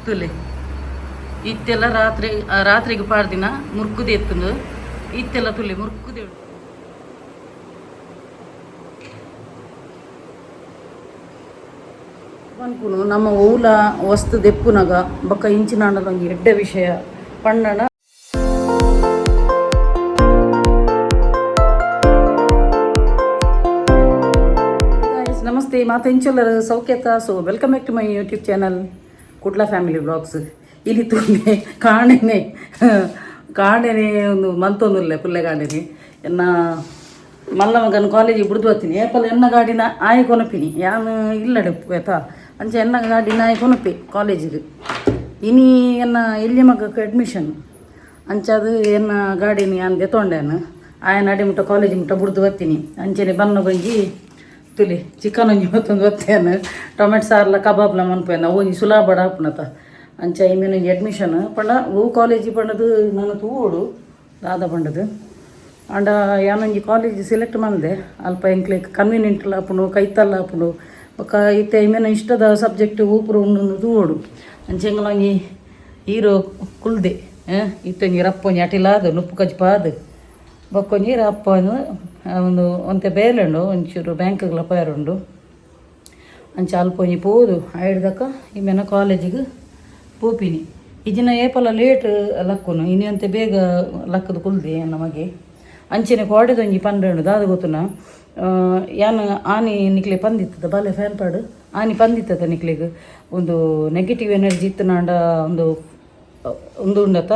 ತುಲೆ ಇತ್ತೆಲ್ಲ ರಾತ್ರಿ ರಾತ್ರಿಗೆ ಪಾಡ್ದಿನ ಮುರ್ಕುದೆ ಎತ್ತುಂಡು ಇತ್ತೆಲ್ಲ ತುಲೆ ಮುರ್ಕುದೆ. ಪನ್ಪುನು ನಮ್ಮ ಓಲ ವಸ್ತು ದೆಪ್ಪುನಗ ಬೊಕ್ಕ ಇಂಚಿನಾಂಡಲ ಒಂಜಿ ಎಡ್ಡೆ ವಿಷಯ ಪಣ್ಣಣ. Guys, ನಮಸ್ತೆ ಮಾತ ಇಂಚೊಲ್ಲರು ಸೌಖ್ಯತ. So welcome back to my YouTube channel Kudla family blogs. ಇಲ್ಲಿ ತೂನೆ ಕಾಣೆನೆ ಕಾಣೆನೆ ಒಂದು ಮಂತೊಂದುಲ್ಲೆ ಪುಲ್ಲೆ ಕಾಣೆನೆ. ಎನ್ನ ಮಲ್ಲ ಮಗನ ಕಾಲೇಜಿಗೆ ಬುಡ್ದು ಬರ್ತೀನಿ. ಏಪಲ್ ಎನ್ನ ಗಾಡಿನ ಆಯ್ ಕೊನಪಿನಿ ಯಾನ್ ಇಲ್ಲಡೆ ಆಯ್ತಾ. ಅಂಚ ಎನ್ನ ಗಾಡಿನ ಆಯ್ ಕೊನಪಿ ಕಾಲೇಜಿಗೆ. ಇನಿ ಎನ್ನ ಎಲ್ಯ ಮಗಕ್ಕೆ ಅಡ್ಮಿಷನ್. ಅಂಚಾದು ಎನ್ನ ಗಾಡಿನ ಯಾನ್ ದೆತೊಂಡೇನು ಆಯನ ಅಡಿ ಮುಟ್ಟ ಕಾಲೇಜ್ ಮುಟ್ಟ ಬುಡ್ದು ಬರ್ತೀನಿ. ಅಂಚನೆ ಬನ್ನ ಒಂಜಿ ತುಲಿ ಚಿಕನ್ ಒಂಜಿ ಮತ್ತೊಂದು ಬತ್ತೇನು ಟೊಮೆಟೊ ಸಾರ್ಲ ಕಬಾಬ್ಲ ಮನ್ಪೇನ ಒಂಜಿ ಸುಲಾಬಡ ಆಪುನತ. ಅಂಚ ಇಮೇನು ಒಂಜಿ ಅಡ್ಮಿಷನ್ ಪಂಡ ಓ ಕಾಲೇಜ್ ಪಂಡದು ನಾನು ತೂವೋಡು ದಾದ ಪಂಡದು. ಆಂಡ ಯಾನೊಂಜಿ ಕಾಲೇಜ್ ಸೆಲೆಕ್ಟ್ ಮಂದೆ ಅಲ್ಪ ಎಂಕ್ಲೆಗ್ ಕನ್ವೀನಿಯಂಟ್ ಆಪುಂಡು, ಕೈತಲ್ ಆಪುಂಡು. ಬೊಕ್ಕ ಇತ್ತೆ ಇಮೇನ ಇಷ್ಟದ ಸಬ್ಜೆಕ್ಟ್ ಊಪುರು ಉಂಡು ತೂವೋಡು. ಅಂಚ ಎಂಕಲ ಒಂಜಿ ಹೀರೋ ಕುಲ್ದೆ ಇತ್ತೆ ಒಂಜಿ ರಪ್ಪ ಒಂಜಿ ಅಟಿಲಾದ್ ನುಪ್ಪು ಕಜ್ಪಾದ್ ಬೊಕ್ಕೊಂಜಿ ರಪ್ಪ ಒಂದು ಒಂತೆ ಬೇಲೆ ಉಂಡು, ಒಂಚೂರು ಬ್ಯಾಂಕ್ಗ್ಲ ಪೋಯರುಂಡು. ಅಂಚ ಅಲ್ಪ ಒಂಜಿ ಪೋದು ಐಡ್ದಕ್ಕ ಇಮೇನ ಕಾಲೇಜಿಗೆ ಪೋಪಿನಿ. ಇಜಿನ ಏಪಲ ಲೇಟ್ ಲಕ್ಕುನು, ಇನಿ ಅಂತೆ ಬೇಗ ಲಕ್ಕದ ಕುಲ್ದೆ ನಮಗೆ. ಅಂಚನೆ ಕೋಡೆದೊಂಜಿ ಪನ್ರೆಂಡು ದಾದ ಗೊತ್ತುನ, ಯಾನ್ ಆನಿ ನಿಕ್ಲೆ ಪಂದಿತ್ತದ ಬಾಲೆ ಫ್ಯಾನ್ ಪಾಡು. ಆನಿ ಪಂದಿತ್ತದ ನಿಕ್ಲೆಗ್ ಒಂದು ನೆಗೆಟಿವ್ ಎನರ್ಜಿ ಇತ್ತನಾಂಡ ಒಂದು ಒಂದು ಉಂಡತ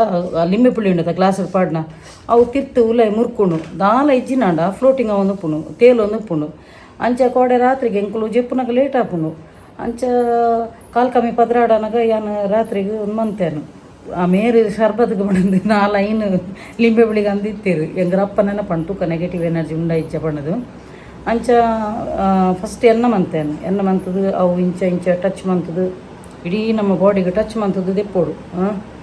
ಲಿಂಬೆ ಪುಳಿ ಉಂಡತ ಗ್ಲಾಸ್ ಪಾಡ್ನ ಅವು ತಿರ್ತು ಉಲಾಯಿ ಮುರ್ಕುಂಡು ದಾಲ ಇಜ್ಜಿನಾಂಡ ಫ್ಲೋಟಿಂಗ್ ಅವೊಂದು ಉಪ್ಪುಂಡು, ತೇಲೊಂದು ಉಪ್ಪುಂಡು. ಅಂಚ ಕೋಡೆ ರಾತ್ರಿಗೆ ಎಂಕುಲು ಜೆಪ್ಪುನಗ ಲೇಟ್ ಆಪುಂಡು. ಅಂಚ ಕಾಲ್ ಕಮ್ಮಿ ಪದ್ರಾಡನಗ ಯಾನ್ ರಾತ್ರಿಗೆ ಒಂದು ಮಂತೇನು ಆ ಮೇರು ಶರ್ಬತ್ಗೆ ಬಂದು ನಾಲ್ ಐನು ಲಿಂಬೆ ಪುಳಿಗೆ ಅಂದಿತ್ತೀರು. ಎಂಗ್ರಪ್ಪ ನೆನಪಂಡು ತೂಕ ನೆಗೆಟಿವ್ ಎನರ್ಜಿ ಉಂಡ ಇಜ್ಜ ಪಂಡದು. ಅಂಚ ಫಸ್ಟ್ ಎನ್ನ ಮಂತೇನು ಎನ್ನ ಮಂತದು ಅವು ಇಂಚ ಇಂಚ ಟಚ್ ಮಂತದು ಇಡೀ ನಮ್ಮ ಬಾಡಿಗೆ ಟಚ್ ಮಂತದ್ದು ದೆಪ್ಪೋಡು.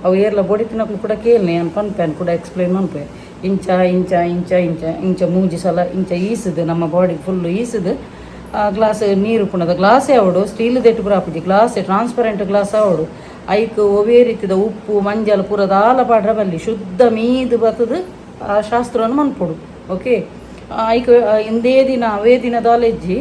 ಅವು ಏರ್ಲ ಬೊಡಿ ತಿನ್ನಕ್ಲು ಕೂಡ ಕೇಳ್ನೆ ಯಾನ್ ಪನ್ಪೇನ್ ಕೂಡ ಎಕ್ಸ್ಪ್ಲೈನ್ ಮನ್ಪೆ. ಇಂಚ ಇಂಚ ಇಂಚ ಇಂಚ ಇಂಚ ಮೂಜಿ ಸಲ ಇಂಚ ಈಸುದು ನಮ್ಮ ಬಾಡಿಗೆ ಫುಲ್ಲು ಈಸುದು. ಗ್ಲಾಸ್ ನೀರು ಉಪ್ಪುನದ ಗ್ಲಾಸೇ ಅವಡು, ಸ್ಟೀಲ್ ದೆಟ್ಟು ಪೂರ ಆಪುಜಿ, glass transparent glass ಆವಡು. ಐಕ್ ಒವೇ ರೀತಿದ ಉಪ್ಪು ಮಂಜಲ್ ಪೂರ ದಾಲ ಪಾಡ್ರ ಬಲ್ಲಿ, ಶುದ್ಧ ಮೀದು ಬತ್ತದು. ಆ ಶಾಸ್ತ್ರವನ್ನು ಮನ್ಪೊಡು. ಓಕೆ, ಐಕ್ ಇಂದೇ ದಿನ ಅವೇ ದಿನ ದಾಲೆಜ್ಜಿ.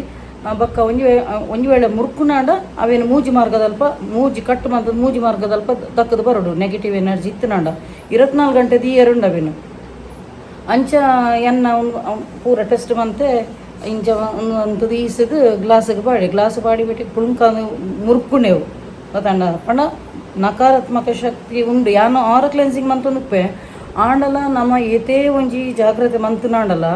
ಬೊಕ್ಕ ಒಂಜಿ ಒಂಜಿ ವೇಳೆ ಮುರ್ಕುನಾಂಡ ಅವೇನು ಮೂಜಿ ಮಾರ್ಗದಲ್ಪ ಮೂಜಿ ಕಟ್ಟು ಮಂತದ ಮೂಜಿ ಮಾರ್ಗದಲ್ಪ ದಕ್ಕದು ಬರೋಡು. ನೆಗೆಟಿವ್ ಎನರ್ಜಿ ಇತ್ತನಾಂಡ 24 ಗಂಟೆ ದೀಯರುಂಡು ಅವೇನು. ಅಂಚ ಎನ್ನ ಪೂರ ಟೆಸ್ಟ್ ಮಂತೆ ಇಂಚ ಒಂದು ಈಸದು ಗ್ಲಾಸ್ಗೆ ಪಾಡಿ, ಗ್ಲಾಸ್ ಪಾಡಿ ಬಿಟ್ಟು ಪುಳ್ಕ ಮುರ್ಕುನೆವು ಗೊತ್ತಂಡ. ಪಂಡ ನಕಾರಾತ್ಮಕ ಶಕ್ತಿ ಉಂಡು. ಯಾನು ಆರ ಕ್ಲೆನ್ಸಿಂಗ್ ಮಂತೊಂದುಪ್ಪೆ ಆಂಡಲ ನಮ್ಮ ಏತೇ ಒಂಜಿ ಜಾಗ್ರತೆ ಮಂತುನಾಂಡಲ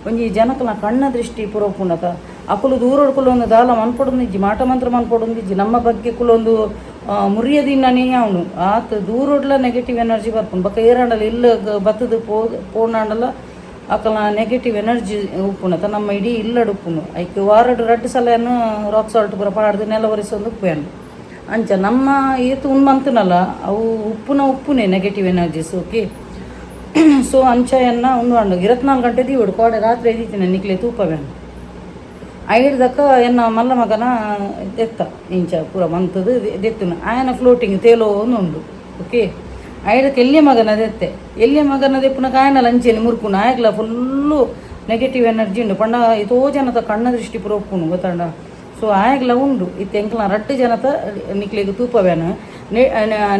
ಒಂಜಿ ಜನಕಲ ಕಣ್ಣ ದೃಷ್ಟಿ ಪೂರ ಉಪ್ಪುಂಡತ. ಅಕುಲು ದೂರೋಡು ಕುಲೊಂದು ದಾಲ ಮನ್ಪೊಡೊಂದಿಜ್ಜಿ, ಮಾಟ ಮಂತ್ರ ಮನ್ಪೊಡೊಂದಿಜ್ಜಿ, ನಮ್ಮ ಬಗ್ಗೆ ಕುಲೊಂದು ಮುರಿಯದಿನ್ನನೇ ಅವನು ಆತ ದೂರೋಡ್ಲ ನೆಗೆಟಿವ್ ಎನರ್ಜಿ ಬರ್ಪುಂಡು. ಬೊಕ್ಕ ಏರಾಂಡಲ ಇಲ್ಲ ಬತ್ತದು ಪೋ ಪೋಂಡಾಂಡಲ ಅಕಲ ನೆಗೆಟಿವ್ ಎನರ್ಜಿ ಉಪ್ಪುಂಡತ, ನಮ್ಮ ಇಡೀ ಇಲ್ಲಡ್ ಉಪ್ಪುಂಡು. ಐಕ್ ವಾರಡ್ ರಡ್ಡ್ ಸಲ ರಾಕ್ ಸಾಲ್ಟ್ ಪೂರ ಪಾಡ್ದು ನೆಲ ಒರೆಸೊಂದು ಉಪ್ಪುವೆನು. ಅಂಚ ನಮ್ಮ ಏತ್ ಉಂಡು ಅವು ಉಪ್ಪುನ ಉಪ್ಪುನೆ negative energies. Okay, so ಅಂಚ ಎನ್ನ ಉಂಡು ಅಂಡು 24 ಗಂಟೆ ದೀವಡು. ಕೋಡೆ ರಾತ್ರಿ ದೀತಿನ ನಿಕ್ಲೆ ತೂಪವೇನು. ಐಡ್ದಕ್ಕ ಎನ್ನ ಮಲ್ಲ ಮಗನ ದೆತ್ತ ಇಂಚ ಪೂರ ಮಂತದು ದೆತ್ತುನು ಆಯನ ಫ್ಲೋಟಿಂಗ್ ತೇಲೋ ಉಂಡು. ಓಕೆ, ಐಡಕ್ಕೆ ಎಲ್ಲಿಯ ಮಗನ ದೆತ್ತೆ, ಎಲ್ಲಿಯ ಮಗನ ದೆಪ್ಪುನಗ ಆಯನ ಲಂಚೇನಿ ಮುರ್ಕುನು. ಆಯಗ್ಲ full negative energy ಉಂಡು. ಪಂಡ ಏತೋ ಜನತ ಕಣ್ಣ ದೃಷ್ಟಿ ಪೂರ ಉಪ್ಪುಂಡು ಗೊತ್ತಂಡ. ಸೊ ಆಯಗ್ಲ ಉಂಡು. ಇತ್ತೆ ಎಂಕ್ಲ ರಡ್ಡ್ ಜನತ ನಿಕ್ಲೆಗ್ ತೂಪವೇನು.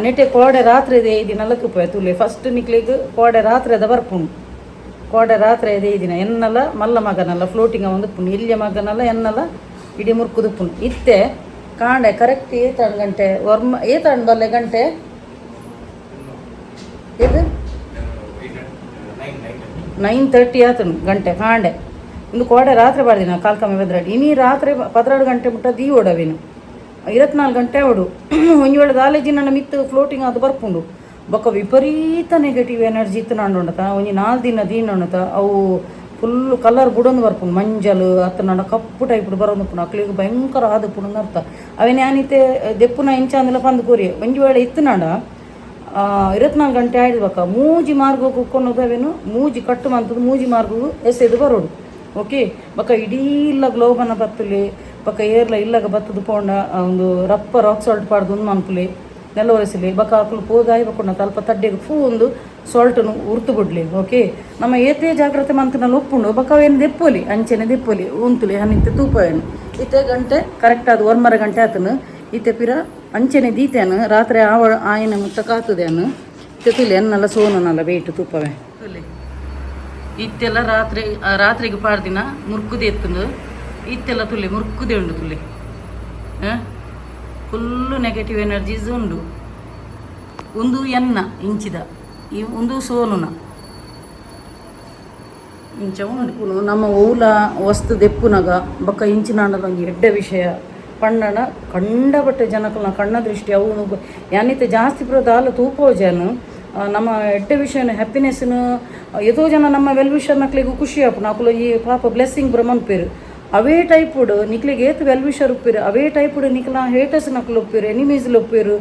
ನೆಟೆ ಕೋಡೆ ರಾತ್ರಿ ದಿನಲ್ಲ ತೂಪವೆ ತೂಲೆ. ಫಸ್ಟ್ ನಿಕ್ಲೆಗ್ ಕೋಡೆ ರಾತ್ರಿದ ಬರ್ಪುಂಡು. ಕೋಡೆ ರಾತ್ರಿ ಅದೇ ದಿನ ಎನ್ನಲ ಮಲ್ಲ ಮಗನಲ್ಲ ಫ್ಲೋಟಿಂಗ್ ಒಂದು ಉಪ್ಪುಂಡು, ಎಲ್ಲಿಯ ಮಗನಲ್ಲ ಎನ್ನಲ ಇಡೀ ಮುರ್ಕುದುಪ್ಪುಂಡು. ಇತ್ತೆ ಕಾಂಡೆ ಕರೆಕ್ಟ್ ಏತಾಣ್ ಗಂಟೆ ವರ್ಮ ಏತಾಣ್ ಬಲ್ಲೆ ಗಂಟೆ ಇದು 9:30 ಆತನು ಗಂಟೆ ಕಾಂಡೆ. ಇಂದು ಕೋಡೆ ರಾತ್ರಿ ಬಾರ್ದಿನ ಕಾಲ್ ಕಮ್ಮಿ 12. ಇನಿ ರಾತ್ರಿ 12 ಗಂಟೆ ಮುಟ್ಟ ದೀ ಓಡವೇನು 24 ಗಂಟೆ ಓಡು. ಒಂಜಿ ವೇಳೆ ದಾಲೇಜಿ ನನ್ನ ಮಿತ್ತು ಫ್ಲೋಟಿಂಗ್ ಅದು ಬರ್ಪುಂಡು. ಬೊಕ್ಕ ವಿಪರೀತ ನೆಗೆಟಿವ್ ಎನರ್ಜಿ ಇತ್ತು ನಾಂಡುಂಡತ. ಒಂಜಿ ನಾಲ್ ದಿನ ದೀನ ಅವು ಫುಲ್ ಕಲರ್ ಬುಡೊಂದು ಬರ್ಪುಂಡು, ಮಂಜಲ್ ಅತ್ತ ನಡ ಕಪ್ಪು ಟೈಪ್ ಬರೋದು ಉಪ್ಪುಂಡು. ಅಕ್ಲಿಗೆ ಭಯಂಕರ ಆದುಪ್ಪುಂಡು ಅರ್ಥ. ಅವೇನು ಯಾನಿತೆ ದೆಪ್ಪುನ ಇಂಚ ಅಂದಲ ಪಂದು ಕೋರಿ. ಒಂಜಿ ವೇಳೆ ಇತ್ತು ನಾಡ 24 ಗಂಟೆ ಆಯ್ತು ಮೂಜಿ ಮಾರ್ಗ ಕುಕ್ಕೊಂಡು ಅವೇನು ಮೂಜಿ ಕಟ್ಟು ಮಂತದ್ದು ಮೂಜಿ ಮಾರ್ಗವು ಎಸೆದು ಬರೋಡು. ಓಕೆ, ಬೊಕ್ಕ ಇಡೀ ಇಲ್ಲ ಗ್ಲೋಬನ ಬತ್ತುಲೆ. ಬೊಕ್ಕ ಏರ್ಲ ಇಲ್ಲಗ ಬತ್ತದ ಪೋಂಡ ಒಂದು ರಪ್ಪ ರಾಕ್ ಸಾಲ್ಟ್ ಪಾಡ್ದು ಒಂದು ಮನ್ಪುಲೆ. ನೆಲ ಒರೆಸಲಿ. ಬೊಕ ಅಕುಲು ಪೋದಾಯಿ ಬೊಕ್ಕ ಅಲ್ಪ ತಡ್ಡೆಗ್ ಫೂ ಒಂದು ಸಾಲ್ಟನ್ನು ಉರ್ತು ಬಿಡ್ಲಿ. ಓಕೆ, ನಮ್ಮ ಏತೇ ಜಾಗ್ರತೆ ಮಂತುನಲ್ಲ ಉಪ್ಪುಂಡು. ಬೊಕ ಅವೇನು ದೆಪ್ಪೊಲಿ, ಅಂಚೆನೆ ದೆಪ್ಪೊಲಿ. ಉಂತುಲಿ ಹನಿತ್ತೆ ತೂಪವೇನು. ಇತ್ತೆ ಗಂಟೆ ಕರೆಕ್ಟ್ ಅದು 1.5 ಗಂಟೆ ಆತನು. ಇತ್ತೆ ಪಿರ ಅಂಚೆನೆ ದೀತೇನು. ರಾತ್ರಿ ಆವ ಆಯನ ಮುತ್ತ ಕಾತುದೇನು. ಇತ್ತೆ ತುಲಿ ಎನ್ನಲ್ಲ ಸೋನನಲ್ಲ ವೇಟ್ ತೂಪವೆ ತುಲಿ. ಇತ್ತೆಲ್ಲ ರಾತ್ರಿ ರಾತ್ರಿಗೆ ಪಾಡ್ದಿನ ಮುರ್ಕುದೆ ಎತ್ತುಂಡು. ಇತ್ತೆಲ್ಲ ತುಲಿ ಮುರ್ಕುದೆ ಉಂಡು ತುಲಿ. Full negative energies ಉಂಡು. ಒಂದು ಎನ್ನ ಇಂಚಿದ ಈ ಒಂದು ಸೋನುನ ಇಂಚ ಉಂಡು. ನಮ್ಮ ಓಲ ವಸ್ತು ದೆಪ್ಪುನಗ ಬೊಕ್ಕ ಇಂಚಿನಾಂಡಲ ಒಂಜಿ ಎಡ್ಡೆ ವಿಷಯ ಪಂಡಣ ಕಂಡಪಟ್ಟೆ ಜನಕಲ್ನ ಕಣ್ಣ ದೃಷ್ಟಿ ಅವು ಯಾನಿತ್ತೆ ಜಾಸ್ತಿ ಪೂರ ದಾಲ ತೂಪೋ ಜನ. ನಮ್ಮ ಎಡ್ಡೆ ವಿಷಯನ, ಹ್ಯಾಪಿನೆಸ್ನ ಏತೋ ಜನ ನಮ್ಮ ವೆಲ್ ವಿಷರ್ ನಕ್ಲೆಗ್ ಖುಷಿ ಆಪುಂಡು. ಅಕುಲು ಈ ಪಾಪ ಬ್ಲೆಸ್ಸಿಂಗ್ ಪೂರ ಮನ್ಪೆರ್. ಅವೇ ಟೈಪುಡು ನಿಕ್ಲೆಗ್ ಏತ್ ವೆಲ್ ವಿಷರ್ ಉಪ್ಪೆರ್, ಅವೇ ಟೈಪುಡು ನಿಕ್ಲ ಹೇಟರ್ಸ್ ನಕುಲು ಉಪ್ಪೆರ್, ಎನಿಮೀಸ್ ಉಪ್ಪೆರ್,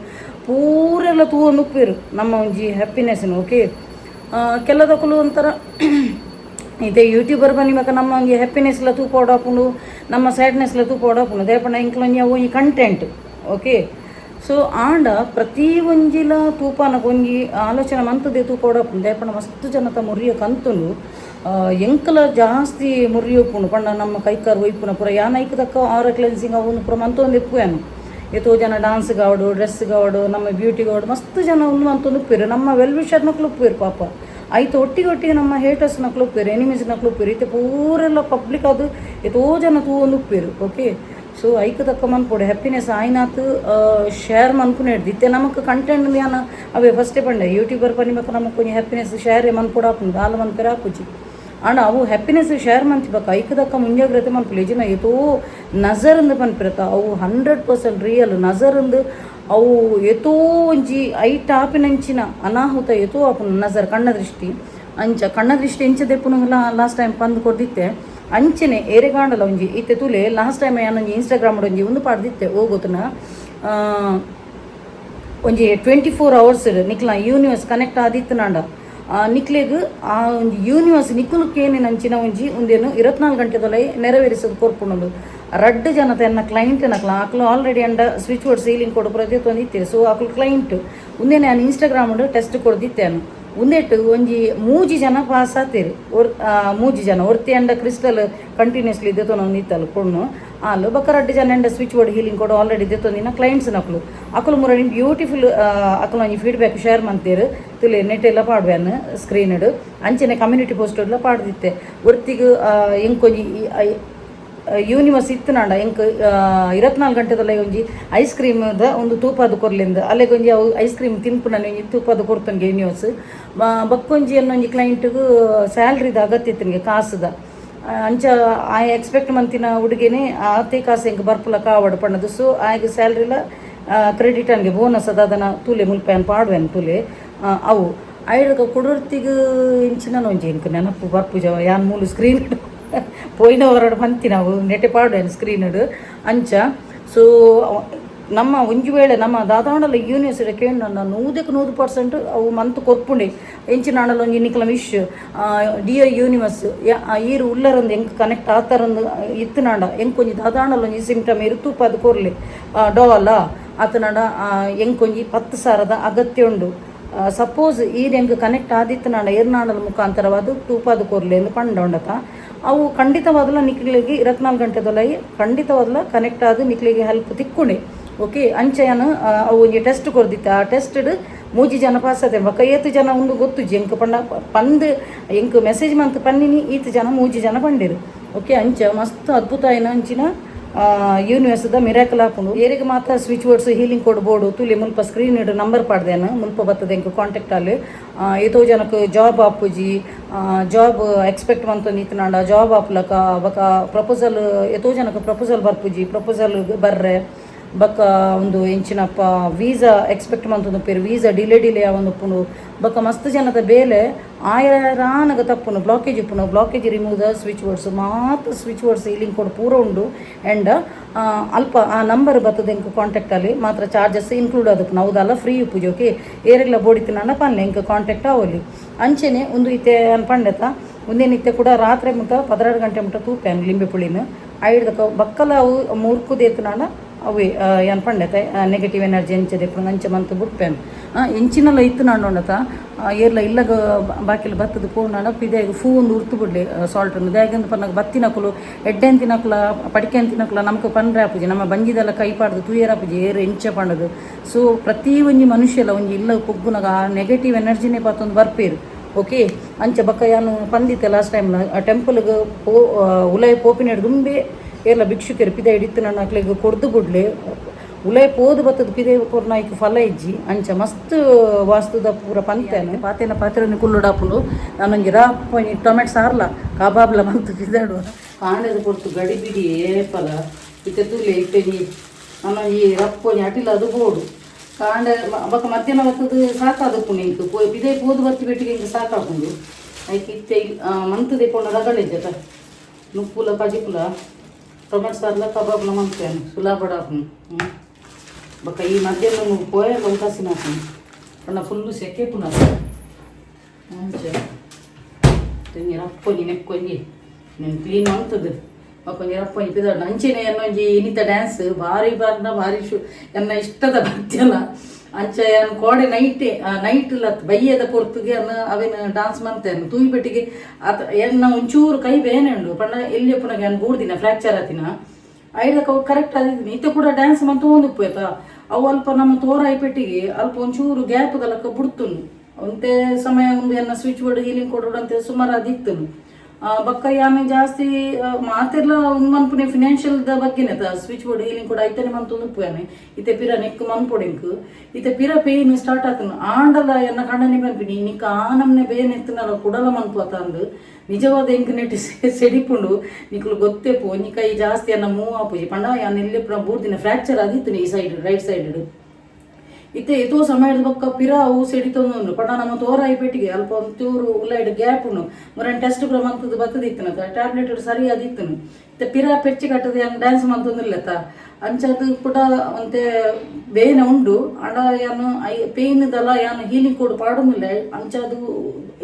ಪೂರೆಲ್ಲ ತೂವೊಂದು ಉಪ್ಪೆರ್ ನಮ್ಮ ಒಂಜಿ ಹ್ಯಾಪಿನೆಸ್ನ. ಓಕೆ, ಕೆಲದಕುಲು ಒಂಥರ ಇತ್ತೆ ಯೂಟ್ಯೂಬರ್ ಬನ್ನಿ ಮಕ್ಕ ನಮ್ಮ ಒಂಜಿ ಹ್ಯಾಪಿನೆಸ್ಲ ತೂಪೋಡಾಪುಂಡು, ನಮ್ಮ ಸ್ಯಾಡ್ನೆಸ್ಲ ತೂಪೋಡಾಪುಂಡು. ದೇಪಂಡ ಇಂಕ್ಲೊಂಜಿ ಅವು ಒಂಜಿ content. Okay, so ಆಂಡ ಪ್ರತಿ ಒಂಜಿಲ ತೂಪಾನಗ ಒಂಜಿ ಆಲೋಚನೆ ಮಂತುದೆ ತೂಪೋಡಾಪುಂಡು. ದೇಪಂಡ ಮಸ್ತ್ ಜನತ ಮುರಿಯ ಕಂತುಂಡು. ಎಂಕಲ ಜಾಸ್ತಿ ಮುರಿಯೊಪ್ಪುಂಡು ಪಂಡ ನಮ್ಮ ಕೈಕಾರ್ ಒಯ್ಪುನ ಪೂರ ಯಾನ್ ಐಕ್ ತಕ್ಕ ಆರ ಕ್ಲೆನ್ಸಿಂಗ್ ಅವು ಪೂರ ಮಂತೊಂದು ಇಪ್ಪುವೇನು. ಏತೋ ಜನ ಡಾನ್ಸ್ ಗಾವಡು, ಡ್ರೆಸ್ ಗಾವಡು, ನಮ್ಮ ಬ್ಯೂಟಿ ಗಾವಡು, ಮಸ್ತ್ ಜನ ಉಂದು ಮಂತೊಂದು ಉಪ್ಪೇರು. ನಮ್ಮ ವೆಲ್ ವಿಷರ್ ನಕ್ಲು ಉಪ್ಪೇರು ಪಾಪ. ಐತ ಒಟ್ಟಿಗೆ ಒಟ್ಟಿಗೆ ನಮ್ಮ ಹೇಟರ್ಸ್ ನಕ್ಲು ಉಪ್ಪೇರು, ಎನಿಮೀಸ್ ನಕ್ಲು ಉಪ್ಪೇರು. ಇತ್ತೆ ಪೂರೆಲ್ಲ ಪಬ್ಲಿಕ್ ಅದು ಏತೋ ಜನ ತೂವೊಂದು ಉಪ್ಪೇರು. ಓಕೆ, ಸೊ ಐಕ್ ತಕ್ಕ ಮನ್ಪೊಡು. Happiness ಆಯ್ನಾತ್ share ಮನ್ಪುನೇಡ್ದು. ಇತ್ತೆ ನಮಕ್ ಕಂಟೆಂಟ್ ಯಾನ ಅವೇ ಫಸ್ಟೇ ಪಂಡೆ, ಯೂಟ್ಯೂಬರ್ ಪನಿ ಬೊಕ್ಕ ನಮಕ್ ಒಂಜಿ ಹ್ಯಾಪಿನೆಸ್ ಶೇರ್ ಮನ್ಪೊಡು ಆಪುಂಡು, ದಾಲ ಮನ್ಪೆರೆ ಆಪುಜಿ. ಆಂಡ ಅವು ಹ್ಯಾಪಿನೆಸ್ ಶೇರ್ ಮಂತಿಬಕ ಐಕ್ ದಕ್ಕ ಮುಂಜಾಗ್ರತೆ ಮನ್ಪುಲೆ. ಜಿನ ಏತೋ ನಜರ್ ಅಂದ್ ಪನ್ಪಿರತ್ತ, ಅವು 100% ರಿಯಲ್ ನಜರ್ ಅಂದ್. ಅವು ಏತೋ ಒಂಜಿ ಐಟ್ ಆಪಿನಂಚಿನ ಅನಾಹುತ ಏತೋ ಆಪುಂಡು. ನಜರ್, ಕಣ್ಣ ದೃಷ್ಟಿ. ಅಂಚ ಕಣ್ಣ ದೃಷ್ಟಿ ಎಂಚ ದೆಪ್ಪುನಂಗಲ ಲಾಸ್ಟ್ ಟೈಮ್ ಪಂದ್ ಕೊರ್ದಿತ್ತೆ. ಅಂಚನೆ ಏರೆಗಾಂಡಲ ಒಂಜಿ ಇತ್ತೆ ತೂಲೆ, ಲಾಸ್ಟ್ ಟೈಮ್ ಯಾನೊಂಜಿ ಇನ್ಸ್ಟಾಗ್ರಾಮ್ ಒಂಜಿ ಒಂದು ಪಾಡ್ದಿತ್ತೆ. ಓ ಗೊತ್ತುನ, ಒಂಜಿ 24 ಅವರ್ಸ್ ನಿಕ್ಲ ಯೂನಿವರ್ಸ್ ಕನೆಕ್ಟ್ ಆದಿತ್ತನಾಂಡ ನಿಕ್ಲೆಗ್ ಆ ಒಂಜಿ ಯೂನಿವರ್ಸ್ ನಿಕ್ಕುಲು ಕೇನಿನಂಚಿನ ಒಂಜಿ ಒಂದೇನು 24 ಗಂಟೆದೊಲೈ ನೆರವೇರಿಸೋದು ಕೊರ್ಪುಂಡು. ರಡ್ಡ್ ಜನ ತನ್ನ ಕ್ಲೈಂಟ್ ನಕ್ಲ ಅಕ್ಲು ಆಲ್ರೆಡಿ ಅಂಡ switch board ceiling ಕೊಡು ಪ್ರತಿ ಇತ್ತೆ. ಸೊ ಅಕ್ಲು ಕ್ಲೈಂಟ್ ಉಂದೇನೆ ನಾನು ಇನ್ಸ್ಟಾಗ್ರಾಮ್ ಟೆಸ್ಟ್ ಕೊಡ್ದಿತ್ತೇನು. ಉಂದೆಟ್ ಒಂಜಿ ಮೂಜಿ ಜನ ಪಾಸ್ ಆತೇರು. ಒರ್ ಮೂಜಿ ಜನ, ಒರ್ತಿ ಅಂಡ ಕ್ರಿಸ್ಟಲ್ ಕಂಟಿನ್ಯೂಸ್ಲಿ ದೆತೊನೊಂದು ಇತ್ತಲ್ಲ ಪೊಣ್ಣು ಆಲು. ಬೊಕ್ಕ ರಡ್ಡ್ ಜನ ಅಂಡ switch board healing ಕೊಡು ಆಲ್ರೆಡಿ ದೆತೊಂದಿನ ಕ್ಲೈಂಟ್ಸ್ ನಕ್ಲು. ಅಕುಲು ಮುರಳಿ ಬ್ಯೂಟಿಫುಲ್ ಅಕುಲು ಒಂಜಿ ಫೀಡ್ಬ್ಯಾಕ್ ಶೇರ್ ಮಂತೇರು. ತುಲೆ ನೆಟ್ ಎಲ್ಲ ಪಾಡ್ವೇನು ಸ್ಕ್ರೀನ್ ಅಂಚನೆ ಕಮ್ಯುನಿಟಿ ಪೋಸ್ಟ್ ಎಲ್ಲ ಪಾಡ್ದಿತ್ತೆ. ಒರ್ತಿಗ್ ಎಂಕೊಂಜಿ ಯೂನಿವರ್ಸ್ ಇತ್ತನಾಂಡ ಎಂಕ್ 24 ಗಂಟೆದಲ್ಲ ಒಂಜಿ ಐಸ್ ಕ್ರೀಮ್ದ ಒಂದು ತೂಪಾದ ಕೊರ್ಲಿಂದ ಅಲ್ಲೆಗೊಂಜಿ ಅವು ಐಸ್ ಕ್ರೀಮ್ ತಿನ್ಪುನ ಒಂಜಿ ತೂಪಾದ ಕೊರ್ತನ್ಗೆ ಯೂನಿವರ್ಸ್. ಬಕ್ಕೊಂಜಿ ಅನ್ನೊಂಜಿ ಕ್ಲೈಂಟ್ಗ್ ಸ್ಯಾಲ್ರಿದ ಅಗತ್ಯ ಇತ್ತನಿಗೆ ಕಾಸುದ. ಅಂಚ ಆ ಎಕ್ಸ್ಪೆಕ್ಟ್ ಮಂತಿನ ಹುಡುಗಿನೇ ಆತೆ ಕಾಸು ಎಂಕ್ ಬರ್ಪುಲ ಕಾವಡು ಪಣ್ಣದು. ಸೊ ಆಯ್ಗೆ ಸ್ಯಾಲ್ರಿಲ ಕ್ರೆಡಿಟ್ ಅನ್ಗೆ ಬೋನಸ್ ಅದ. ಅದನ್ನ ತೂಲೆ ಮುಲ್ಪೆನ್ ಪಾಡುವೆನ್ ತೂಲೆ. ಅವು ಐಡ್ಗ ಕುಡರ್ತಿಗ್ ಇಂಚಿನ ಒಂಜಿ ಎಂಕ್ ನೆನಪು ಬರ್ಪುಜ. ಯಾನ್ ಮೂಲು ಸ್ಕ್ರೀನ್ ಪೋಯಿನ ಹೊರಡು ಪಂತಿ ನಾವು ನೆಟೆ ಪಾಡುವೆನ್ ಸ್ಕ್ರೀನ್ ಅಂಚ. ಸೊ ನಮ್ಮ ಒಂಜಿ ವೇಳೆ ನಮ್ಮ ದಾದಾಂಡಲ ಯೂನಿವರ್ಸಿಟಿ ಕೇಂದ್ರ 100ಕ್ಕೆ 100% ಅವು ಮಂತ್ ಕೊರ್ಪುಂಡೆ. ಎಂಚಿನ ಆಂಡಲ ಒಂಜಿ ನಿಕ್ಲ wish, dear universe, ಈರು ಉಲ್ಲರಂದು ಎಂಕ್ ಕನೆಕ್ಟ್ ಆತರಂದು ಇತ್ತನಾಂಡ ಎಂಕ್ ಒಂಜಿ ದಾದಾಂಡಲ ಒಂಜಿ ಸಿಂಪ್ಟಮ್ ಇರು ತೂಪಾದ ಕೊರ್ಲಿ ಡೋಲ ಆತನಾಂಡ ಎಂಕೊಂಜಿ 10,000ದ ಅಗತ್ಯ ಉಂಡು. ಸಪೋಸ್ ಈರ್ ಎಂಕ್ ಕನೆಕ್ಟ್ ಆದಿತ್ತನಾಂಡ ಏರ್ನಾಂಡಲ ಮುಖಾಂತರವಾದ ತೂಪಾದ ಕೊರ್ಲೆ ಎಂದು ಪಂಡ ಉಂಡತ. ಅವು ಖಂಡಿತವಾದಲ ನಿಕ್ಲೆಗೆ 24 ಗಂಟೆದೊಲೈ ಖಂಡಿತವಾದಲ ಕನೆಕ್ಟ್ ಆದ್ ನಿಕ್ಲೆಗೆ ಹೆಲ್ಪ್ ತಿಕ್ಕುಂಡೆ. ಓಕೆ, ಅಂಚೆಯನ್ ಅವು ಒಂಜಿ ಟೆಸ್ಟ್ ಕೊರ್ದಿತ್ತ. ಆ ಟೆಸ್ಟ್ ಮೂಜಿ ಜನ ಪಾಸ್ ಆತೆ. ಬೊಕ್ಕ ಏತ್ ಜನ ಉಂದು ಗೊತ್ತುಜಿ ಎಂಕ್. ಪಂಡ ಪಂದ್ ಎಂಕ್ ಮೆಸೇಜ್ ಮಂತ್ ಪನ್ನಿನಿ ಈತ್ ಜನ, ಮೂಜಿ ಜನ ಪಂಡಿರು. ಓಕೆ, ಅಂಚ ಮಸ್ತ್ ಅದ್ಭುತ ಆಯಿನ ಅಂಚಿನ ಯೂನಿವರ್ಸ್ದ ಮಿರಾಕಲ್ ಆಪುಂಡು. ಏರಿಗೆ ಮಾತ್ರ switch boards healing ಕೊಡ್ಬೋಡು ತುಲಿ ಮುಲ್ಪ ಸ್ಕ್ರೀನ್ ಇಡು ನಂಬರ್ ಪಾಡ್ದೇನು. ಮುಲ್ಪ ಬತ್ತದ ಎಂಕ್ ಕಾಂಟ್ಯಾಕ್ಟ್ ಅಲ್ಲಿ. ಏತೋ ಜನಕ್ಕೆ ಜಾಬ್ ಆಪುಜಿ, ಜಾಬ್ ಎಕ್ಸ್ಪೆಕ್ಟ್ ಮಂತೊಂದು ಇತ್ತನಾಂಡ ಜಾಬ್ ಆಪ್ಲಕ. ಬೊಕ ಪ್ರಪೋಸಲ್, ಏತೋ ಜನಕ್ಕೆ ಪ್ರಪೋಸಲ್ ಬರ್ಪುಜಿ, ಪ್ರಪೋಸಲ್ ಬರ್ರೆ. ಬೊಕ್ಕ ಒಂದು ಎಂಚಿನಪ್ಪ ವೀಸಾ ಎಕ್ಸ್ಪೆಕ್ಟ್ ಮಂತೊಂದು ಪೇರು, visa delay delay ಆವೊಂದು ಉಪ್ಪುಂಡು. ಬೊಕ್ಕ ಮಸ್ತ್ ಜನದ ಬೇಲೆ ಆಯರಾನಗ ತಪ್ಪುನು, blockage ಉಪ್ಪುನು. Blockage remove the switch boards ಮಾತ switch boards healing code ಪೂರ ಉಂಡು. ಆ್ಯಂಡ್ ಅಲ್ಪ ಆ ನಂಬರ್ ಬತ್ತದ ಎಂಕ್ ಕಾಂಟ್ಯಾಕ್ಟ್ ಅಲ್ಲಿ. ಮಾತ್ರ ಚಾರ್ಜಸ್ ಇನ್ಕ್ಲೂಡ್ ಅದಕ್ಕೆ ನಾವು ಫ್ರೀ ಉಪ್ಪುಜಿ. ಓಕೆ, ಏರೆಗ್ಲ ಬೋಡಿತ್ತಿನ ಪನ್ಲೆ, ಎಂಕ್ ಕಾಂಟ್ಯಾಕ್ಟ್ ಆವೊಲಿ. ಅಂಚೆನೆ ಒಂದು ಇತ್ತೆ ಪಂಡೆತ ಒಂದೇನಿತ್ತೆ ಕೂಡ ರಾತ್ರಿ ಮುಟ್ಟ 12 ಗಂಟೆ ಮುಟ್ಟ ತೂಪೆನ್ ಲಿಂಬೆ ಪುಳಿನ. ಐಡ್ದಕ ಬಕ್ಕಲ ಅವು ಮುರ್ಕುದೇತನಾಂಡ. ಅವೇ ಯಾನ್ ಪಂಡೆತೆ ನೆಗೆಟಿವ್ ಎನರ್ಜಿ ಎಂಚ ದೆಪ್ಪುನು ಅಂಚ ಮಂತ್ ಬುಡ್ಪೆನ್ ಎಂಚಿನಲ ಇತ್ತು ನಾಂಡೋಂಡತ ಏರ್ಲ ಇಲ್ಲಗ ಬಾಕಿಲ್ ಬತ್ತದ ಪೋಂಡಾಂಡ ಪಿದೆಗ್ ಫೂ ಒಂದು ಉರ್ತು ಬುಡ್ಲೆ ಸಾಲ್ಟ್ ದಾಯೆಗಂದ್ ಪನ್ನಗ ಬತ್ತಿನಕುಲು ಎಡ್ಡೆಂತಿನಕುಲ ಪಡಿಕೆಂತಿನಕುಲ ನಮಕ್ ಪನ್ರೆ ಆಪುಜಿ ನಮ್ಮ ಬಂಜಿದೆಲ್ಲ ಕೈ ಪಾಡ್ದು ತೂಯೆರೆ ಆಪುಜಿ ಏರ್ ಎಂಚ ಪಂಡದು. ಸೊ ಪ್ರತಿ ಒಂಜಿ ಮನುಷ್ಯಲ ಒಂಜಿ ಇಲ್ಲ ಪೊಗ್ಗುನಗ ಆ ನೆಗೆಟಿವ್ ಎನರ್ಜಿನೇ ಪತ್ತೊಂದು ಬರ್ಪೇರು. ಓಕೆ, ಅಂಚ ಬೊಕ್ಕ ಯಾನ್ ಪಂದಿತ್ತೆ ಲಾಸ್ಟ್ ಟೈಮ್ ಆ ಟೆಂಪಲ್ಗ್ ಪೋ ಉಲಯಿ ಪೋಪಿನೆಡ್ ದುಂಬೆ ಏರ್ಲ ಭಿಕ್ಷುಕೆರ್ ಪಿದಯಿಡ್ ಇತ್ತಿನ ಅಕ್ಲೆಗ್ ಕೊರ್ದು ಬುಡ್ಲೆ. ಉಲಯಿ ಪೋದು ಬತ್ತದ ಪಿದಯಿ ಕೊರ್ನ ಐಕ್ ಫಲ ಇಜ್ಜಿ. ಅಂಚ ಮಸ್ತ್ ವಾಸ್ತುದ ಪೂರ ಪಂತೇನೆ ಪಾತೆನ ಪಾತೆರೊಂಜಿ ಕುಲ್ಲುಡಾಪುಂಡು. ನಾನೊಂಜಿ ರಾಪ್ ಒಂಜಿ ಟೊಮೆಟೊ ಸಾರ್ಲ ಕಬಾಬ್ಲ ಮಂತ್ ಪಿದಾಡುವ. ಕಾಂಡೆದ ಪೊರ್ತು ಗಡಿಬಿಡಿ ಏಪಲ ಇತ್ತೆ ತೂಲೆ ಇತ್ತೆ ಒಂಜಿ ನಾನೊಂಜಿ ರಪ್ಪ ಒಂಜಿ ಅಟಿಲ ಅದು ಬೋಡು ಕಾಂಡೆ ಬೊಕ ಮಧ್ಯಾಹ್ನ ಬತ್ತದ ಸಾಕಾದುಪ್ಪುಂಡು ಎಂಕ್ ಪೋಯಿ ಪಿದಯಿ ಪೋದು ಬತ್ತಿ ಬೆಟ್ಟಿಗೆ ಎಂಕ್ ಸಾಕಾಪುಂಡು. ಐಕ್ ಇತ್ತೆ ಮಂತ್ ದೆಪ್ಪುಂಡ ರಗಳೆ ಇಜ್ಜತ ನುಪ್ಪುಲ ಕಜಿಪುಲ ಟೊಮೆಟೊ ಸಾರ್ಲ ಕಬಾಬ್ಲ ಮನ್ಪುವೆನ್ ಸುಲಭ ಆಪುಂಡು. ಬೊಕ ಈ ಮಧ್ಯಾಹ್ನ ಪೋಯೆ ಉದಾಸೀನ ಆಪುಂಡು ಪಂಡ ಫುಲ್ಲು ಸೆಕೆ ಪುನಃ ಅಂಚ ಒಂಜಿ ರಪ್ಪೊಂಜಿ ನೆಕ್ಕೊಂಜಿ ನೆನ್ ಕ್ಲೀನ್ ಮಂತುದು ಬೊಕ ಒಂಜಿ ರಪ್ಪೊಂಜಿ ಪಿದಾಡ್ಂಡ. ಅಂಚೆನೆ ಎನ್ನೊಂಜಿ ಇನಿತ ಡ್ಯಾನ್ಸ್ ಭಾರಿ ಬಾರ್ನ ಭಾರಿ ಶು ಎನ್ನ ಇಷ್ಟದ ಭಕ್ತಿಯಲ್ಲ. ಅಂಚ ಯಾನ್ ಕೋಡೆ ನೈಟ್ ನೈಟ್ ಲತ್ ಬಯ್ಯದ ಪೊರ್ತುಗೆ ಅನ್ನ ಅವೇನು ಡಾನ್ಸ್ ಮಂತೇನು ತೂಯಿ ಪೆಟ್ಟಿಗೆ ಆತ ಎನ್ನ ಒಂಚೂರು ಕೈ ಬೇನೆ ಉಂಡು ಪಂಡ ಎಲ್ಲಿ ಪುನಗ ಯಾನ್ ಬೂರ್ದಿನ ಫ್ರಾಕ್ಚರ್ ಆತಿನ ಐದಕ್ಕೆ ಅವು ಕರೆಕ್ಟ್ ಆದಿದ್ದೀನಿ. ಇತ್ತೆ ಕೂಡ ಡ್ಯಾನ್ಸ್ ಮಂತೊಂದು ಆಯ್ತಾ ಅವು ಅಲ್ಪ ನಮ್ಮ ತೋರಾಯಿ ಪೆಟ್ಟಿಗೆ ಅಲ್ಪ ಒಂಚೂರು ಗ್ಯಾಪ್ ದಲಕ ಬುಡ್ತುನು ಒಂತೆ ಸಮಯ ಒಂದು ಎನ್ನ ಸ್ವಿಚ್ ಬೋರ್ಡ್ ಹೀಲಿಂಗ್ ಕೊಡೋಡು ಅಂತ ಸುಮಾರು ಅದಿತ್ತನು. ಬೊಕ್ಕ ಯಾನ್ ಜಾಸ್ತಿ ಮಾತೆರ್ಲ ಒಂದು ಮನ್ಪುನೆ ಫಿನಾನ್ಷಿಯಲ್ the ಬಗ್ಗೆನೆ ಸ್ವಿಚ್ ಬೋರ್ಡ್ healing ಕೂಡ ಐತನೆ ಮಂತೊಂದು ಉಪ್ಪುಯಾನೆ. ಇತ್ತೆ ಪಿರ ನೆಕ್ ಮನ್ಪೊಡು ಇತ್ತೆ ಪಿರ ಪೇನ್ ಸ್ಟಾರ್ಟ್ ಆತನು. ಆಂಡಲ ಎನ್ನ ಕಂಡನಿ ಪನ್ಪಿನಿ ನಿಕ್ಕ ಆನಮ್ನೆ ಬೇನ್ ಎತ್ತುನಲ ಕುಡಲ ಮನ್ಪು ಅಂದು. ನಿಜವಾದ ಎಂಕ್ ನೆಟ್ ಸೆಡಿಪುಂಡು ನಿಕುಲು ಗೊತ್ತೇಪು ಒಂಜಿ ಕೈ ಜಾಸ್ತಿ ಅನ್ನ ಮೂವ್ ಆಪುಜಿ ಪಂಡ ಯಾನ್ ಎಲ್ಲಿ ಬೂರ್ದಿನ ಫ್ರಾಕ್ಚರ್ ಆದಿತ್ತುನಿ ಈ ಸೈಡ್ ರೈಟ್ ಸೈಡ್. ಇತ್ತೆ ಏತೋ ಸಮಯದ ಬೊಕ್ಕ ಪಿರ ಅವು ಸೆಡಿತೊಂದು ಪಂಡ ನಮ್ಮ ತೋರಾಯಿ ಪೆಟ್ಟಿಗೆ ಅಲ್ಪ ಒಂಚೂರು ಉಲೈಡ್ ಗ್ಯಾಪ್ ಉಂಡು ಮುರನ್ ಟೆಸ್ಟ್ ಪೂರ ಮಂತದ್ದು ಬತ್ತದಿತ್ತನ ಟ್ಯಾಬ್ಲೆಟ್ ಸರಿ ಆದಿತ್ತನು. ಇತ್ತೆ ಪಿರ ಪೆಚ್ಚಿ ಕಟ್ಟದ ಯಾನ್ ಡ್ಯಾನ್ಸ್ ಮಂತೊಂದಿಲ್ಲತ್ತ ಅಂಚದು ಪುಟ ಒಂತೆ ಬೇನೆ ಉಂಡು. ಆಂಡ ಯಾನ್ I pain ದಲ ಯಾನ್ ಹೀಲಿಂಗ್ ಕೋಡ್ ಪಾಡೊಂದಿಲ್ಲ. ಅಂಚದು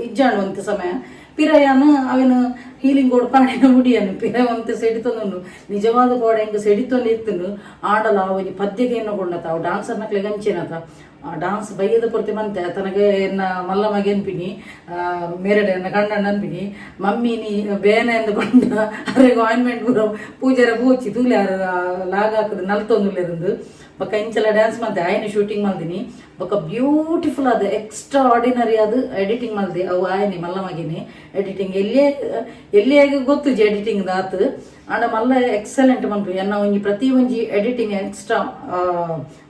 ಇಜ್ಜಾಂಡ್ ಒಂತೆ ಸಮಯ ಪಿರ ಯಾನ್ ಅವೇನು ಹೀಲಿಂಗ್ ಕೋಡ್ ಪಾಡಿನ ಮುಡಿಯನು ಪಿರ ಒಂತೆ ಸೆಡಿತೊಂದುಂಡು. ನಿಜವಾದ ಕೋಡೆ ಎಂಕ್ ಸೆಡಿತೊಂದು ಇತ್ತುಂಡು. ಆಂಡಲ ಆ ಒಂಜಿ ಪದ್ಯಕ್ಕೆ ಎನ್ನಕೊಂಡತ ಅವು ಡಾನ್ಸರ್ ನಕ್ಲೆಗ್ ಅಂಚೆನತ ಆ ಡಾನ್ಸ್ ಬಯ್ಯದ ಪೊರ್ತಿ ಮಂತೆ ತನಗೆ ಎನ್ನ ಮಲ್ಲ ಮಗೆ ಅನ್ಪಿನಿ ಮೇರಡೆ ಎನ್ನ ಕಂಡಣ್ಣ ಅನ್ಪಿನಿ ಮಮ್ಮಿ ನೀ ಬೇನೆ ಅಂದುಕೊಂಡ ಅರೆಗ್ ಆಯಿಂಟ್ಮೆಂಟ್ ಪೂರ ಪೂಜಾರ ಪೂಚಿ ತೂಲೆ ಆರು ಲಾಗ್ ಹಾಕುದು ನಲ್ತೊಂದುಲ್ಲೆರಿಂದು. ಬೊಕ್ಕ ಇಂಚಲ ಡ್ಯಾನ್ಸ್ ಮಂತೆ ಆಯನ ಶೂಟಿಂಗ್ ಮಲ್ದಿನಿ. ಬೊಕ್ಕ ಬ್ಯೂಟಿಫುಲ್ ಅದು ಎಕ್ಸ್ಟ್ರಾ ಆರ್ಡಿನರಿ ಅದು ಎಡಿಟಿಂಗ್ ಮಲ್ದಿ ಅವು ಆಯನಿ ಮಲ್ಲ ಮಗಿನಿ ಎಡಿಟಿಂಗ್ ಎಲ್ಲಿಯೇ ಎಲ್ಲಿಯಾಗ ಗೊತ್ತುಜಿ ಎಡಿಟಿಂಗ್ ಆತು. ಆಂಡ ಮಲ್ಲ ಎಕ್ಸಲೆಂಟ್ ಮನ್ಪು ಎನ್ನ ಒಂಜಿ ಪ್ರತಿ ಒಂಜಿ ಎಡಿಟಿಂಗ್ ಎಕ್ಸ್ಟ್ರಾ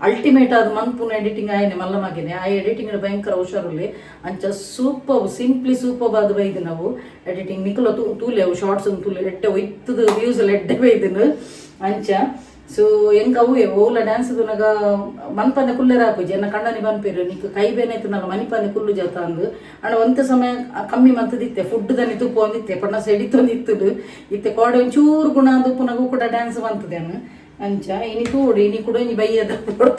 ಅಲ್ಟಿಮೇಟ್ ಆದ್ ಮನ್ಪುನ ಎಡಿಟಿಂಗ್ ಆಯನೆ ಮಲ್ಲ ಮಗಿನಿ. ಆ ಎಡಿಟಿಂಗ್ ಭಯಂಕರ ಹುಷಾರುಲ್ಲಿ. ಅಂಚ ಸೂಪರ್ ಸಿಂಪ್ಲಿ ಸೂಪರ್ ಆದ್ ಬೈದು ನಾವು ಎಡಿಟಿಂಗ್ ನಿಕುಲ ತೂಲೆ ಅವು ಶಾರ್ಟ್ಸ್ ತೂಲೆ ಎಡ್ಡೆ ಒಯ್ತದ ವ್ಯೂಸ್ ಎಲ್ಲ ಎಡ್ಡೆ ಬೈದನು ಅಂಚ. ಸೊ ಎಂಕ್ ಅವುವೆ ಓಲ ಡ್ಯಾನ್ಸ್ ತುನಗ ಮನ್ಪಂದೆ ಕುಲ್ಲೆರ ಆಪುಜಿ. ಎನ್ನ ಕಂಡನಿ ಪನ್ಪೆರ್ ನಿಕ್ ಕೈ ಬೇನೆ ಇತ್ತುನಗ ಮನಿಪಂದೆ ಕುಲ್ಲು ಜಾತ ಅಂದ್. ಆಂಡ ಒಂತೆ ಸಮಯ ಕಮ್ಮಿ ಮಂತದಿತ್ತೆ ಫುಡ್ ದನಿ ತುಪ್ಪೊಂದಿತ್ತೆ ಪಂಡ ಸೆಡಿತೊಂದಿತ್ತುಡು. ಇತ್ತೆ ಕೋಡೆ ಒಂಚೂರು ಗುಣ ಅಂದ್ ಉಪ್ಪುನಗ ಕೂಡ ಡ್ಯಾನ್ಸ್ ಮಂತದೇನು ಅಂಚ. ಇನಿ ತೂಡು ಇನಿ ಕೂಡ ಒಂಜಿ ಬಯ್ಯದ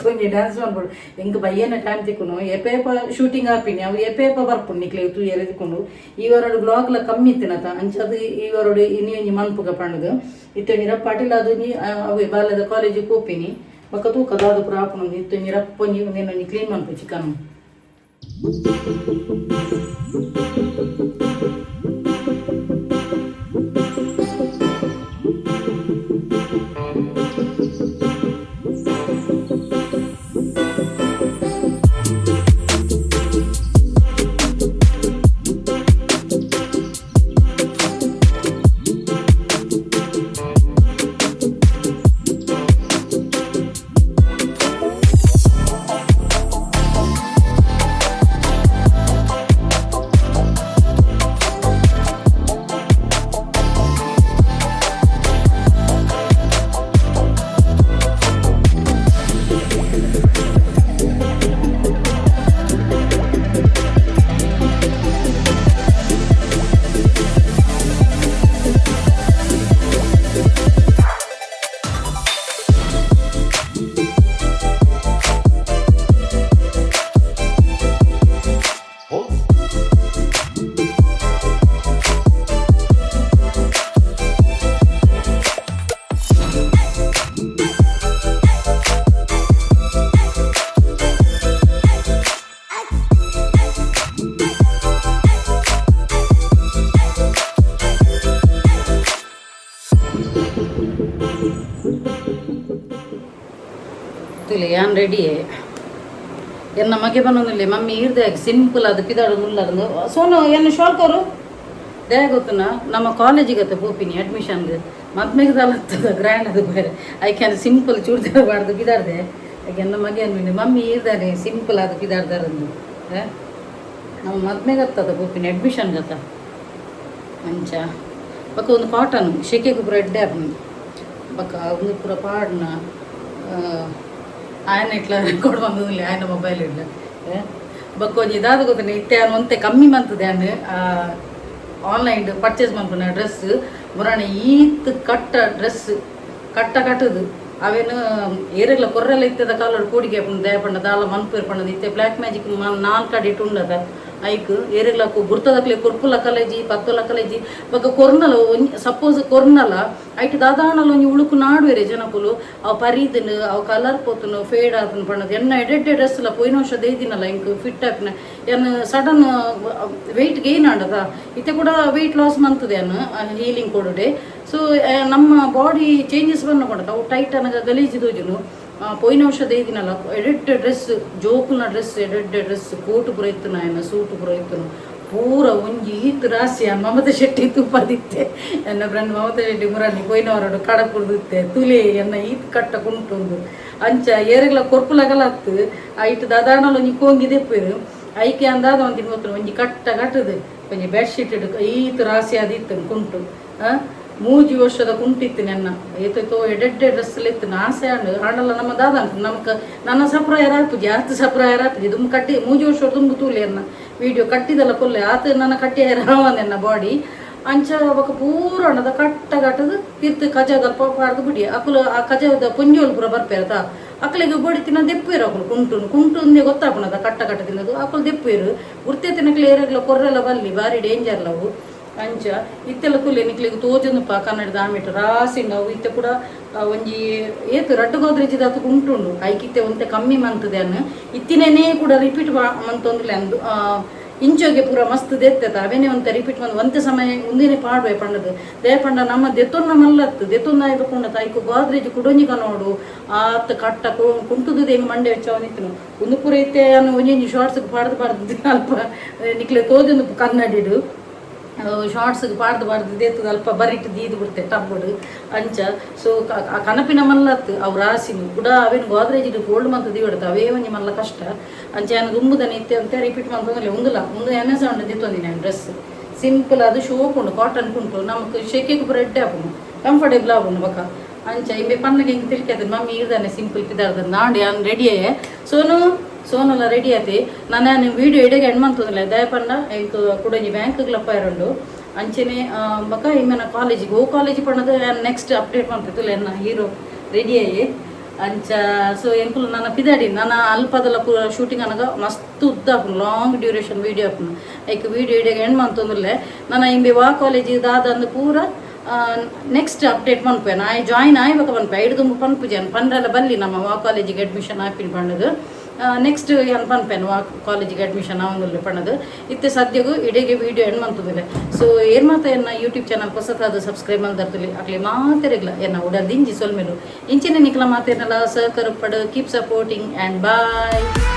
ಒಂಜಿ ಡ್ಯಾನ್ಸ್ ಮನ್ಪೊಡು. ಎಂಕ್ ಬಯ್ಯನ ಟೈಮ್ ತಿಕ್ಕುನು ಏಪೇಪ ಶೂಟಿಂಗ್ ಆಪಿನಿ ಅವು ಏಪೇಪ ಬರ್ಪುಂಡು ನಿಕ್ಲೆ ತೂಯೆರೆ ತಿಕ್ಕುಂಡು. ಈ ವಾರಡು ಬ್ಲಾಗ್ಲ ಕಮ್ಮಿ ಇತ್ತಿನತ ಅಂಚ ಅದು ಈ ವಾರಡು ಇನಿ ಒಂಜಿ ಮನ್ಪುಗ ಪಂಡುದು. ಇತ್ತೆ ಒಂಜಿ ರಪ್ಪ ಅಟಿಲ ಅದು ಒಂಜಿ ಅವೆ ಬಾಲ್ಯದ ಕಾಲೇಜಿಗೆ ಪೋಪಿನಿ. ಬೊಕ್ಕ ತೂಕ ದಾದ ಪೂರ ಆಪುಂಡು. ಇತ್ತೆ ಒಂಜಿ ರಪ್ಪ ಒಂಜಿ ಒಂಜಿ ಕ್ಲೀನ್ ಮನ್ಪು ಚಿಕನ್. ತೂಲೆ ಯಾನ್ ರೆಡಿ. ಎನ್ನ ಮಗೆ ಬನ್ನೊಂದಿಲ್ಲ. ಮಮ್ಮಿ ಈರ್ದೆ ಸಿಂಪಲ್ ಅದು ಪಿದಾಡು ಮುಲ್ಲದು. ಸೋನು, ಎನ್ನ ಶಾಲ್ ಕೊರು. ದಯ ಗೊತ್ತುನ, ನಮ್ಮ ಕಾಲೇಜಿಗೆ ಅತ್ತ ಪೋಪಿನಿ ಅಡ್ಮಿಷನ್ಗೆ. ಮದ್ಮೆಗೆ ದಾಲತ್ತದ ಗ್ರ್ಯಾಂಡ್ ಅದು ಬೇರೆ. ಐಕೆ ಸಿಂಪಲ್ ಚೂಡಿದಾರ ಬಾರ್ದು ಪಿದಾಡ್ದೆ. ಐಕೆ ಎನ್ನ ಮಗೆ ಅನ್ಬಿಂದೆ, ಮಮ್ಮಿ ಈರ್ದಾನೆ ಸಿಂಪಲ್ ಅದು ಪಿದಾಡ್ದಾರಂದು. ನಮ್ಮ ಮದ್ಮೆಗೆ ಹತ್ತದ ಪೋಪಿನಿ ಅಡ್ಮಿಷನ್ ಗತ್ತ. ಅಂಚ ಬೊಕ್ಕ ಒಂದು ಕಾಟನ್ ಶೆಕೆಗೆ ಪೂರ ಎಡ್ಡೆ ಆಪುಂಡು. ಬೊಕ್ಕ ಒಂದು ಪೂರ ಪಾಡ್ನ. ಆಯನ ಇಟ್ಲ ರೆಕಾರ್ಡ್ ಬಂದಿಲ್ಲ, ಆಯನ ಮೊಬೈಲ್ ಇಡ್ಲ. ಬೊಕ್ಕ ಒಂಜಿ ದಾದ ಗೊತ್ತನೆ, ಇತ್ತೆ ಆನ್ ಒಂತೆ ಕಮ್ಮಿ ಮಂತದೆ. ಆನ್ ಆನ್ಲೈನ್ ಪರ್ಚೇಸ್ ಮನ್ಪುನ ಡ್ರೆಸ್ ಮುರಾಣಿ ಈತ್ ಕಟ್ಟ ಡ್ರೆಸ್ ಕಟ್ಟ ಕಟ್ಟದು. ಅವೇನು ಏರೆಗ್ಲ ಕೊರ್ರೆಲ್ಲ ಇತ್ತದ ಕಾಲೋಡು ಕೂಡಿಗೆ ಆಪುಂಡು. ದಯ ಪಂಡ ದಾಲ ಮನ್ಪೇರ್ ಪಂಡದು ಇತ್ತೆ ಬ್ಲ್ಯಾಕ್ ಮ್ಯಾಜಿಕ್ ನಾಲ್ ಕಡೆ ಇಟ್ಟು ಉಂಡದ. ಐಕ್ ಏರೆಗ್ಲ ಗುರ್ತದಕ್ಲೆ ಕೊರ್ಪುಲ ಕಲೇಜಿ, ಪತ್ತುಲ ಕಲೇಜಿ. ಬೊಕ್ಕ ಕೊರ್ನಲ ಒಂಜಿ ಸಪೋಸ್ ಕೊರ್ನಲ ಐಟ್ ದಾದಾಣಲ ಒಂಜಿ ಉಳುಕು ನಾಡುವೆರೆ ಜನಕುಲು. ಅವು ಪರಿದನು, ಅವು ಕಲರ್ ಪೋತುನು, ಫೇಡ್ ಆತನು ಪಂಡದು. ಎನ್ನ ಎಡೆಡ್ಡೆ ಡ್ರೆಸ್ ಲ ಪೋಯಿನ ವರ್ಷ ದೈದಿನಲ್ಲ ಇಂಕ್ ಫಿಟ್ ಆಪಿನ. ಎನ್ನ sudden weight gain ಆಂಡದ. ಇತ್ತೆ ಕೂಡ ವೆಯ್ಟ್ ಲಾಸ್ ಮಂತದೆ ಅನ್ನು ಹೀಲಿಂಗ್ ಕೊಡುಡೆ. ಸೊ ನಮ್ಮ ಬಾಡಿ ಚೇಂಜಸ್ ಬನ್ನ ಕೊಡತ ಅವು ಟೈಟ್ ಅನಗ ಗಲೀಜು ತೋಜುನು. ಪೋಯಿನ ವರ್ಷ ದೈದಿನಲ್ಲ ಎಡೆಡ್ಡೆ ಡ್ರೆಸ್, ಜೋಕುನ ಡ್ರೆಸ್, ಎಡೆಡ್ಡೆ ಡ್ರೆಸ್, ಕೋಟು ಪೂರ ಇತ್ತು, ನಾಯನ ಸೂಟು ಪೂರ ಇತ್ತು. ಪೂರ ಒಂಜಿ ಈತ್ ರಾಸಿ ಮಮತಾ ಶೆಟ್ಟಿ ತುಪ್ಪದಿತ್ತೆ. ಎನ್ನ ಫ್ರೆಂಡ್ ಮಮತಾ ಶೆಟ್ಟಿ ಮುರಾನಿ ಪೋಯಿನವರೋಡು ಕಡಪುರ್ದಿತ್ತೆ, ತುಲೆ ಎನ್ನ ಈತ್ ಕಟ್ಟ ಕುಂಟುಂದು. ಅಂಚ ಏರೆಗ್ಲ ಕೊರ್ಪುಲಗಲ ಅತ್ತು ಐಟ್ ದಾದಾಣಲ ಒಂಜಿ ಕೋಂಗಿ ದೆಪ್ಪೇರು. ಐಕೆ ಅಂದಾದ ಒಂದು ಗೊತ್ತು, ಒಂಜಿ ಕಟ್ಟ ಕಟ್ಟದು ಒಂಜಿ ಬೆಡ್ಶೀಟ್ ಈತ್ ರಾಸಿ ಅದಿತ್ತು ಕುಂಟು. 3 ವರ್ಷದ ಕುಂಟಿತ್ತು ನೆನ್ನ. ಏತೋ ಎಡೆಡ್ಡೆ ಡ್ರೆಸ್ ಇತ್ತು. ಆಸೆ ಆಂಡ್ ಆಂಡಲ ನಮ್ಮ ದಾದ ನಮಕ್ ನನ್ನ ಸಪ್ರಾಯ ಆಪುಜಿ, ಆತ್ ಸಪ್ರಾಯ ಆಪುಜಿ. ದುಂಬು ಕಟ್ಟಿ 3 ವರ್ಷ ದುಂಬು ತೂಲೆ ಎನ್ನ ವಿಡಿಯೋ ಕಟ್ಟಿದಲ್ಲ ಕೊಲ್ಲೆ ಆತ ನನ್ನ ಕಟ್ಟಿ ರಾವನ್ ಎನ್ನ ಬಾಡಿ. ಅಂಚ ಬೊಕ ಪೂರ ಅಣ್ಣದ ಕಟ್ಟ ಕಟ್ಟದು ತಿರ್ತು ಕಜಗಲ್ಪ ಪಾಡ್ದು ಬಿಡಿ. ಅಕುಲು ಆ ಕಜದ ಪೊಂಜೋಲು ಪೂರ ಬರ್ಪೇರತ, ಅಕ್ಲೆಗ್ ಬೋಡಿ ತಿನ್ನ ದೆಪ್ಪುವೆರು ಅಕುಲು. ಕುಂಟುನು ಕುಂಟು ಒಂದೇ ಗೊತ್ತಾಪುನದ ಕಟ್ಟ ಕಟ್ಟ ತಿನ್ನದು. ಅಕುಲು ದೆಪ್ಪುವೆರು. ಗುರ್ತೆ ತಿನ್ನಕ್ಲೆ ಏರೆಗ್ಲ ಕೊರ್ರೆಲ್ಲ ಬಲ್ಲಿ, ಬಾರಿ ಡೇಂಜರ್ ಲವು. ಅಂಚ ಇತ್ತೆಲ್ಲ ತೂಲೆ, ನಿಕ್ಲೆಗ್ ತೋಜೊಂದುಪ್ಪ ಕನ್ನಡದ ಆಮೇಟ ರಾಸಿಂಡ ಅವು. ಇತ್ತೆ ಕೂಡ ಒಂಜಿ ಏತ್ ರಡ್ಡು ಗೋದ್ರೇಜ್ ದಾತು ಕುಂಟುಂಡು. ಐಕಿತ್ತೆ ಒಂತೆ ಕಮ್ಮಿ ಮಂತದೆ ಅನ್ನು. ಇತ್ತಿನೇನೇ ಕೂಡ ರಿಪೀಟ್ ಮಂತೊಂದುಲೆ ಅಂದು. ಇಂಚೋಗೆ ಪೂರ ಮಸ್ತ್ ದೆತ್ತೆತ ಅವೇನೆ ಒಂತೆ ರಿಪೀಟ್ ಬಂದು ಒಂತೆ ಸಮಯ ಉಂದಿನೇ ಪಾಡುವೆ ಪಂಡದು. ದಯ ಪಂಡ ನಮ್ಮ ದೆತ್ತೊನ್ನ ಮಲ್ಲತ್ತು ದೆತ್ತೊಂದ ಕೊಂಡ ಐಕು ಗೋದ್ರೇಜ್ ಕುಡೊಂಜಿ ಕನೋಡು ಆತ್ ಕಟ್ಟ ಕುಂಟುದು ಹೆಂಗ್ ಮಂಡೆ ವೆಚ್ಚವನಿತ್ತನು. ಒಂದು ಪೂರ ಇತ್ತೆ ಅನ್ನು ಒಂಜೊಂಜಿ ಶಾರ್ಟ್ಸ್ ಪಾಡ್ದು ಪಾಡ್ದು ಅಲ್ಪ ನಿಕ್ಲೆ ತೋಜೊಂದು ಕನ್ನಡಿಡು. ಶಾರ್ಟ್ಸ್ಗೆ ಪಾಡ್ದು ಪಾಡ್ದು ದೇತದ ಅಲ್ಪ ಬರಿಟ್ ದೀದು ಬಿಡ್ತೆ ಟಬ್ಬಡು. ಅಂಚ ಸೊ ಆ ಕನಪಿನ ಮಲ್ಲತ್ತು ಅವು ರಾಸಿನ ಕೂಡ ಅವೇನು ಗೋದ್ರೇಜ್ ಫೋಲ್ಡ್ ಮಂತ್ ದಿವಡ್ತ ಅವೇ ಒಂಜಿ ಮಲ್ಲ ಕಷ್ಟ. ಅಂಚ ಯಾನ್ ದುಂಬುದನೆ ಇತ್ತೆ ಅಂತ ರಿಪೀಟ್ ಮಂತೊಂದಿಲ್ಲ. ಉಂದುಲ ಉಂದು ಅಮೆಝಾನ್ ದಿತ್ತೊಂದಿನಿ ನಾನು. ಡ್ರೆಸ್ ಸಿಂಪಲ್ ಅದು, ಶೋಕ್ ಉಂಡು, ಕಾಟನ್ ಕುಂಟು. ನಮಕ್ ಶೆಕೆಗೆ ಪೂರ ಎಡ್ಡೆ ಆಪುಂಡು, ಕಂಫರ್ಟೇಬಲ್ ಆಪುಂಡು. ಬೊಕ ಅಂಚ ಇಂಬೆ ಪನ್ನಗೆ ಹಿಂಗೆ ತಿಳ್ಕೈತೆ, ಮಮ್ಮಿ ಇರ್ದಾನೆ ಸಿಂಪಲ್ ಪಿದಾರ್ದ ನಾಂಡಿ. ಯಾನ್ ರೆಡಿ ಆಯೆ. ಸೋನು ಸೋನೆಲ್ಲ ರೆಡಿ ಆತಿ. ನಾನು ವೀಡಿಯೋ ಇಡೆಗೆ ಎಂಡ್ ಮಂತೊಂದಿಲ್ಲ. ದಯಪಂಡ ಎಂಕ್ ಕುಡೊಂಜಿ ಬ್ಯಾಂಕ್ಗ್ಲಪ್ಪ ಇರುಂಡು. ಅಂಚೆನೆ ಬೊಕ ಇಮ್ಮೆನ ಕಾಲೇಜಿಗೆ ಓ ಕಾಲೇಜ್ ಪಣ್ಣದು ನೆಕ್ಸ್ಟ್ ಅಪ್ಡೇಟ್ ಮಂತಿತ್ತು. ಎನ್ನ ಹೀರೋ ರೆಡಿ ಆಯಿ. ಅಂಚ ಸೊ ಎಂಕುಲು ನನ್ನ ಪಿದಾಡಿ. ನನ್ನ ಅಲ್ಪದಲ್ಲ ಪೂರ ಶೂಟಿಂಗ್ ಅನಗ ಮಸ್ತ್ ಉದ್ದ ಆಪುಂಡು, long duration video ಆಪುಂಡು. ಐಕ್ ವೀಡಿಯೋ ಇಡೆಗೆ ಎಂಡ್ ಮಂತೊಂದುಲ್ಲೆ. ನನ್ನ ಇಂಬೆ ವಾ ಕಾಲೇಜ್ ದಾದಂದು ಪೂರ ನೆಕ್ಸ್ಟ್ ಅಪ್ಡೇಟ್ ಮನ್ಪುವೆ. ನಾ ಜಾಯಿನ್ ಆಯ್ಬೇಕ ಪನ್ಪೆ. ಐದು ದುಂಬು ಪನ್ಪುಜಿ ಪಂಡ್ರೆಲ್ಲ ಬಲ್ಲಿ. ನಮ್ಮ ವಾ ಕಾಲೇಜಿಗೆ ಅಡ್ಮಿಷನ್ ಆಪಿನ ಪಂಡದು ನೆಕ್ಸ್ಟ್ ಯಾನ್ ಪನ್ಪೇನು, ವಾ ಕಾಲೇಜಿಗೆ ಅಡ್ಮಿಷನ್ ಆವೊಂದುಲ್ಲೆ ಪಂಡದು. ಇತ್ತೆ ಸದ್ಯಗೂ ಇಡೆಗೆ ವೀಡಿಯೋ ಎಂಡ್ ಮಂತುದಿಲ್ಲ. ಸೊ ಏರ್ ಮಾತ ಎನ್ನ ಯೂಟ್ಯೂಬ್ ಚಾನಲ್ ಹೊಸತಾದ ಸಬ್ಸ್ಕ್ರೈಬ್ ಮಲ್ದರ್ತುಲಿ, ಅಕ್ಲೆ ಮಾತೆರೆಗ್ಲ ಎನ್ನ ಉಡಲ್ ದಿಂಜಿ ಸೊಲ್ಮೆಲು. ಇಂಚಿನ ನಿಕ್ಲ ಮಾತೇನಲ್ಲ ಸಹಕಾರ ಪಡು. Keep supporting and bye.